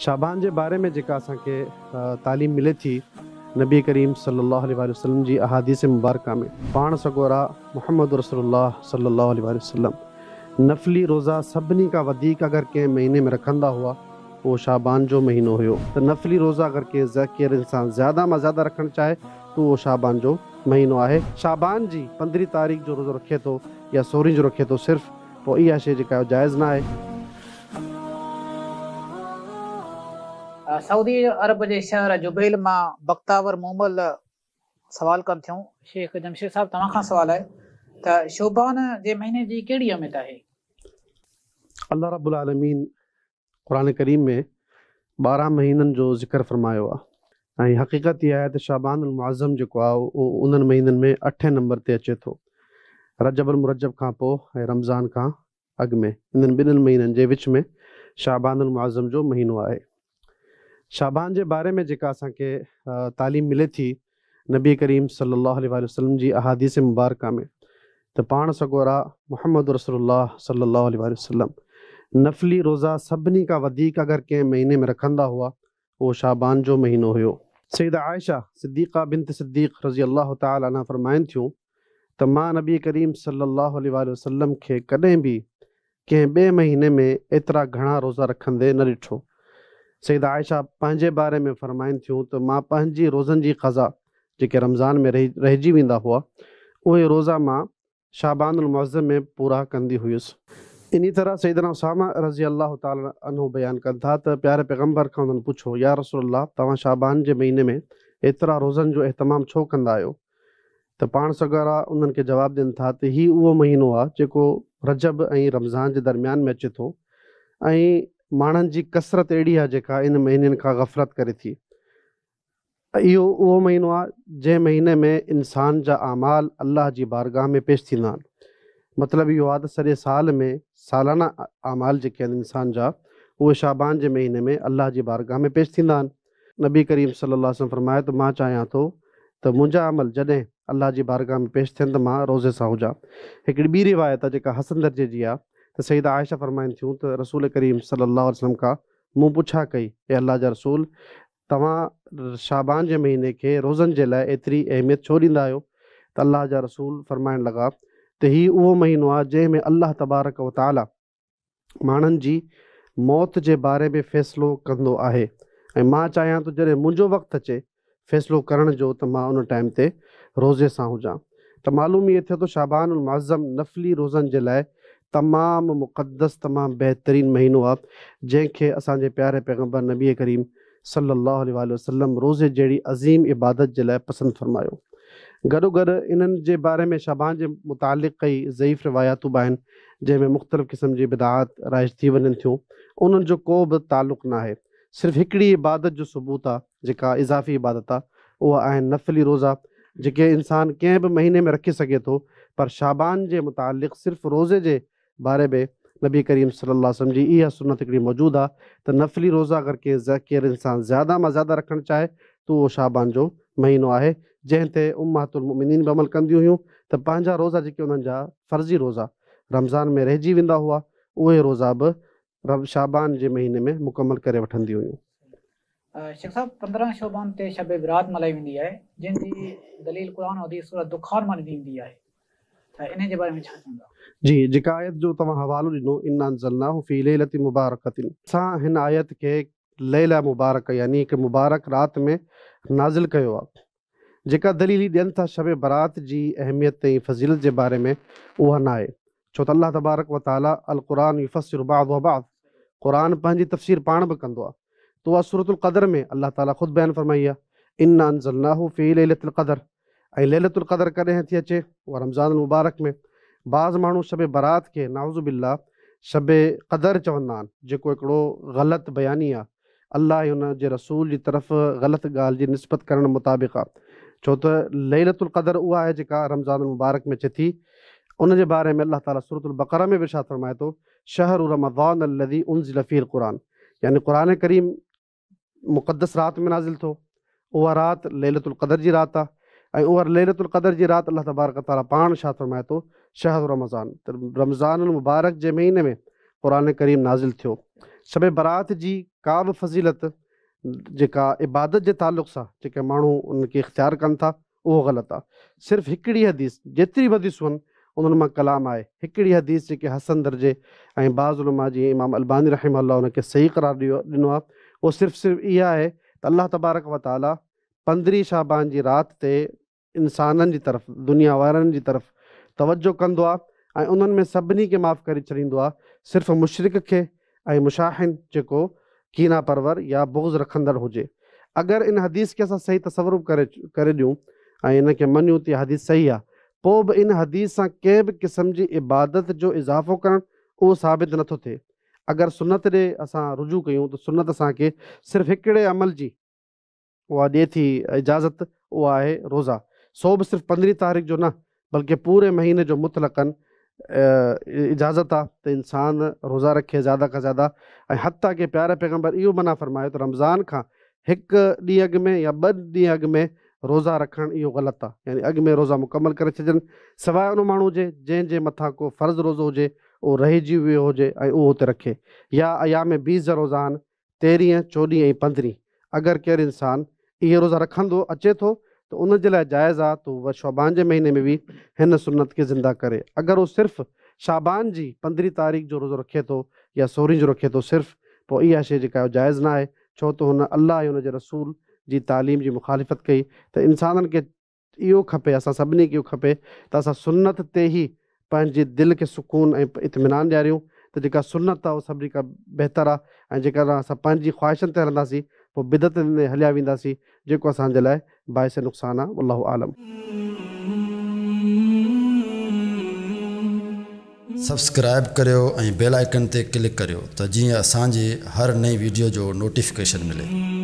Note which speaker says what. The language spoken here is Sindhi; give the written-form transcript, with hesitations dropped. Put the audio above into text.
Speaker 1: شعبان جي باري ۾ جيڪا اسان کي تعليم ملي ٿي نبي ڪريم صلي الله عليه واٰله وسلم جي احاديث مبارڪه ۾، پاڻ سڳورا محمد رسول الله صلي الله عليه واٰله وسلم نفلي روزا سڀني کان وڌيڪ اگر ڪنهن مهيني ۾ رکندا هئا اهو شعبان جو مهينو هيو ته نفلي روزا اگر ڪير انسان زياده مان زياده رکڻ چاهي ته اهو شعبان جو مهينو آهي. شعبان جي پندرهين تاريخ جو روزو رکي ٿو يا سورهين جو رکي ٿو صرف پوء اها شيء جيڪا آهي جائز نه آهي.
Speaker 2: سعودي عرب جي شهر جبيل مان بختاور مومل سوال ڪن ٿيون. شيخ جمشيد صاحب توهان کان سوال آهي ته شعبان جي مهيني جي ڪهڙي اهميت آهي؟
Speaker 1: الله رب العالمين قرآن ڪريم ۾ 12 مهينن جو ذڪر فرمايو آهي ۽ حقيقت اها آهي ته شعبان المعظم جيڪو آهي اهو انهن مهينن ۾ اٺين نمبر تي اچي ٿو. رجب المرجب کان پوء ۽ رمضان کان اڳ ۾ انهن ٻنهن مهينن جي وچ ۾ شعبان المعظم جو مهينو آهي. شعبان جي باري ۾ جيڪا اسان کي تعليم ملي ٿي نبي ڪريم صلي الله عليه واٰله وسلم جي احاديث مبارڪه ۾ ته پاڻ سڳورا محمد رسول الله صلي الله عليه واٰله وسلم نفلي روزا سڀني کان وڌيڪ اگر ڪنهن مهيني ۾ رکندا هئا اهو شعبان جو مهينو هيو. سيده عائشه صديقه بنت صديق رضي الله تعالٰي عنها فرمائن ٿيون ته مان نبي ڪريم صلي الله عليه واٰله وسلم کي ڪڏهن به ڪنهن ٻئي مهيني ۾ ايترا گهڻا روزا رکندي نه ڏٺو. سيده عائشه پنهنجي باري ۾ فرمائن ٿيون ته مان پنهنجي روزن جي قضا، جيڪي رمضان ۾ رهجي ويندا هئا، اهي روزا مان شعبان المعظم ۾ پورا ڪندي هيس. انهي طرح سيدنا اسامه رضي الله تعالٰي عنه بيان ڪن ٿا ته پياري پيغمبر کان انهن پڇيو، يا رسول الله توهان شعبان جي مهيني ۾ ايترا روزن جو اهتمام ڇو ڪندا آهيو؟ ته پاڻ سڳورا انهن کي جواب ڏين ٿا ته هي اهو مهينو آهي جيڪو رجب ۽ رمضان جي درميان ۾ اچي ٿو ۽ ماڻهن جي ڪثرت اهڙي آهي جيڪا ان مهينن کان غفلت ڪري ٿي. اهو اهو مهينو آهي جنهن مهيني ۾ انسان جا اعمال الله جي بارگاهه ۾ پيش ٿيندا آهن. مطلب اهو آهي ته سڄي سال ۾ سالانه اعمال جيڪي آهن انسان جا اهي شعبان جي مهيني ۾ الله جي بارگاهه ۾ پيش ٿيندا آهن. نبي ڪريم صلي الله عليه وسلم فرمايو ته مان چاهيان ٿو ته منهنجا عمل جڏهن الله جي بارگاهه ۾ پيش ٿين ته مان روزي سان هجان. هڪڙي ٻي روايت آهي جيڪا حسن درجي جي آهي ته سيده عائشه فرمائن ٿيون ته رسول ڪريم صلي الله عليه وسلم کان مون پڇا ڪئي اي الله جا رسول توهان شعبان جي مهيني کي روزن جي لاء ايتري اهميت ڇو ڏيندا آهيو ته الله جا رسول فرمائڻ لڳا ته هي اهو مهينو آهي جنهن ۾ الله تبارڪ وتعالي ماڻهن جي موت جي باري ۾ فيصلو ڪندو آهي ۽ مان چاهيان ٿو جڏهن منهنجو وقت اچي فيصلو ڪرڻ جو ته مان ان ٽائيم تي روزي سان هجان ته معلوم ائين ٿئي ٿو شعبان المعظم نفلي روزن جي لاء تمام مقدس تمام بهترين مهينو آهي جنهن کي اسان جي پياري پيغمبر نبي ڪريم صلّي اللّٰه عليه واٰله وسلّم روزي جهڙي عظيم عبادت جي لاء پسند فرمايو. گڏوگڏ انهن جي باري ۾ شعبان جي متعلق ڪئي ضعيف رواياتون به آهن جنهن ۾ مختلف قسم جي بدعات رائج ٿي وڃن ٿيون انهن جو ڪو به تعلق ناهي صرف هڪڙي عبادت جو ثبوت آ جيڪا اضافي عبادت آ اها آهن نفلي روزا جيڪي انسان ڪنهن به مهيني ۾ رکي سگهي ٿو پر شعبان جي متعلق صرف روزي جي باري ۾ نبي ڪريم صلي الله عليه وسلم جي اها سنت هڪڙي موجود آ ته نفلي روزا اگر ڪير انسان زياده مان زياده رکڻ چاهي ته اهو شعبان جو مهينو آهي جنهن تي امهات المؤمنين به عمل ڪنديون هيون ته پنهنجا روزا جيڪي انهن جا فرضي روزا رمضان ۾ رهجي ويندا هئا اهي روزا به شعبان جي مهيني ۾ مڪمل ڪري وٺنديون هيون.
Speaker 2: شيخ صاحب 15 شعبان تي شب برات ملهائي ويندي آهي جنهن جي دليل قرآن و حديث سوره دخان مان ڏني ويندي آهي ته انهي جي باري ۾ ڇا چوندا؟
Speaker 1: جي جيڪا آيت جو توهان حوالو ڏنو انا انزلناه في ليلة مبارڪة اسان هن آيت کي ليلة مبارڪة يعني هڪ مبارڪ رات ۾ نازل ڪيو آهي جيڪا دليل هي ڏين ٿا شب برات جي اهميت ۽ فضيلت جي باري ۾ اها ناهي ڇو ته الله تبارڪ و تعالي القرآن يفسر بعضه بعض قرآن پنهنجي تفسير پاڻ به ڪندو آهي ته اها سورة القدر ۾ الله تعالي خود بيان فرمائي آهي انا انزلناه في ليلة القدر ۽ ليلة القدر ڪڏهن ٿي اچي اها رمضان المبارڪ ۾ بعض ماڻهو شب برات کي نعوذ بالله شب قدر چوندا آهن جيڪو هڪڙو غلط بياني آهي الله ۽ ان جي رسول جي طرف غلط ڳالهه جي نسبت ڪرڻ مطابق آ ڇو ته ليلة القدر اها آهي جيڪا رمضان المبارڪ ۾ اچي ٿي ان جي باري ۾ الله تعالي سورة البقره ۾ به ارشاد فرمائي ٿو شهر رمضان الذي انزل فيه القرآن يعني قرآن ڪريم مقدس رات ۾ نازل ٿو اها رات ليلة القدر جي رات آ ۽ اها ليلة القدر جي رات الله تبارڪ وتعالي پاڻ ارشاد فرمائي ٿو شهر رمضان ته رمضان المبارڪ جي مهيني ۾ قرآن ڪريم نازل ٿيو شب برات جي ڪا به فضيلت جيڪا عبادت جي تعلق سان جيڪي ماڻهو ان کي اختيار ڪن ٿا اهو غلط آهي. صرف هڪڙي حديث، جيتري به حديثون آهن انهن مان ڪلام آهي، هڪڙي حديث جيڪي حسن درجي ۽ بعض علماء جيئن امام الباني رحمه الله ان کي صحيح قرار ڏنو آهي، اهو صرف صرف اها آهي ته الله تبارڪ و تعاليٰ پندرهين شعبان جي رات تي انسانن جي طرف، دنيا وارن جي طرف توجه ڪندو آهي ۽ انهن ۾ سڀني کي معاف ڪري ڇڏيندو آهي، صرف مشرڪ کي ۽ مشاحن جيڪو ڪينه پرور يا بغض رکندڙ هجي. اگر ان حديث کي اسان صحيح تصور به ڪري ڪري ڏيون ۽ ان کي مڃون ته اها حديث صحيح آهي، پوء به ان حديث سان ڪنهن به قسم جي عبادت جو اضافو ڪرڻ اهو ثابت نٿو ٿئي. اگر سنت ڏي اسان رجوع ڪيون ته سنت اسان کي صرف هڪڙي عمل جي اها ڏئي ٿي اجازت اها آهي روزا، سو به صرف پندرهين تاريخ جو نه بلڪه پوري مهيني جو مطلقاً اجازت آ ته انسان روزا رکي زياده کان زياده ۽ حتيٰ ڪه پياري پيغمبر اهو منع فرمايو ته رمضان کان هڪ ڏينهن اڳ ۾ يا ٻه ڏينهن اڳ ۾ روزا رکڻ اهو غلط آ يعني اڳ ۾ روزا مڪمل ڪري ڇڏجن سواء ان ماڻهو جي جنهن جي مٿان ڪو فرض روزو هجي اهو رهجي ويو هجي ۽ اهو اتي رکي يا ايام بيض جا روزا آهن تيرهين، چوڏهين ۽ پندرهين، اگر ڪير انسان اهي روزا رکندو اچي ٿو ته ان جي لاء جائز آهي ته هو شعبان جي مهيني ۾ به هن سنت کي زنده ڪري. اگر هو صرف شعبان جي پندرهين تاريخ جو روزو رکي ٿو يا سورهين جو رکي ٿو صرف پوء اها شيء جيڪا آهي جائز نه آهي ڇو ته هن الله ۽ ان جي رسول جي تعليم جي مخالفت ڪئي ته انسانن کي اهو کپي، اسان سڀني کي اهو کپي ته اسان سنت تي ئي پنهنجي دل کي سڪون ۽ اطمينان ڏياريون ته جيڪا سنت آهي اها سڀني کان بهتر آهي ۽ جيڪڏهن اسان پنهنجي خواهشن تي هلنداسين پوء بدعت ۾ هليا وينداسين جيڪو اسان جي لاء باعث نقصان آهي والله اعلم.
Speaker 3: سبسڪرائيب ڪريو ۽ بيل آئيڪن تي ڪلڪ ڪريو ته جيئن اسان جي هر نئين ويڊيو جو نوٽيفڪيشن ملي.